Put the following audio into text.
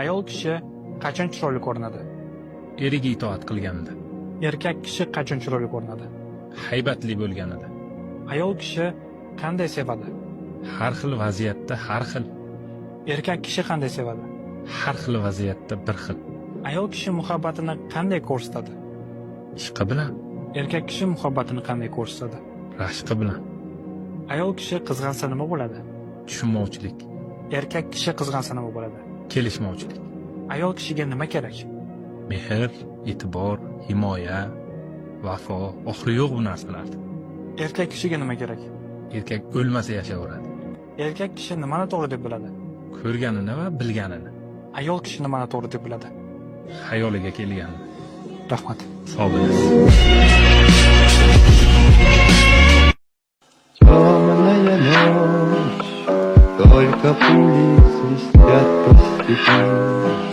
Ayol kishi qachon chiroyli ko'rinadi? Eriga itoat qilganida. Erkak kishi qachon chiroyli ko'rinadi? Haybatli bo'lganida. Ayol kishi qanday sevadi? Har xil vaziyatda har xil. Erkak kishi qanday sevadi? Har xil vaziyatda bir xil. Ayol kishi muhabbatini qanday ko'rsatadi? Ishqi bilan. Erkak kishi muhabbatini qanday ko'rsatadi? Rashqi bilan. Ayol kishi qizg'ansa nima bo'ladi? Tushunmovchilik. Erkak kishi qizg'ansa nima bo'ladi? Kelishmovchilik. Ayol kishiga nima kerak? Mehr, e'tibor, himoya, vafo, oxiri yo'q bu narsalarda. Erkak kishiga nima kerak? Erkak o'lmasa yashayveradi. Erkak kishi nimani to'g'ri deb biladi? Ko'rganini va bilganini. Ayol kishi nimani to'g'ri deb biladi? Xayoliga kelganini. Rahmat. Sog' bo'ling. Темная ночь, только пули свистят по степи.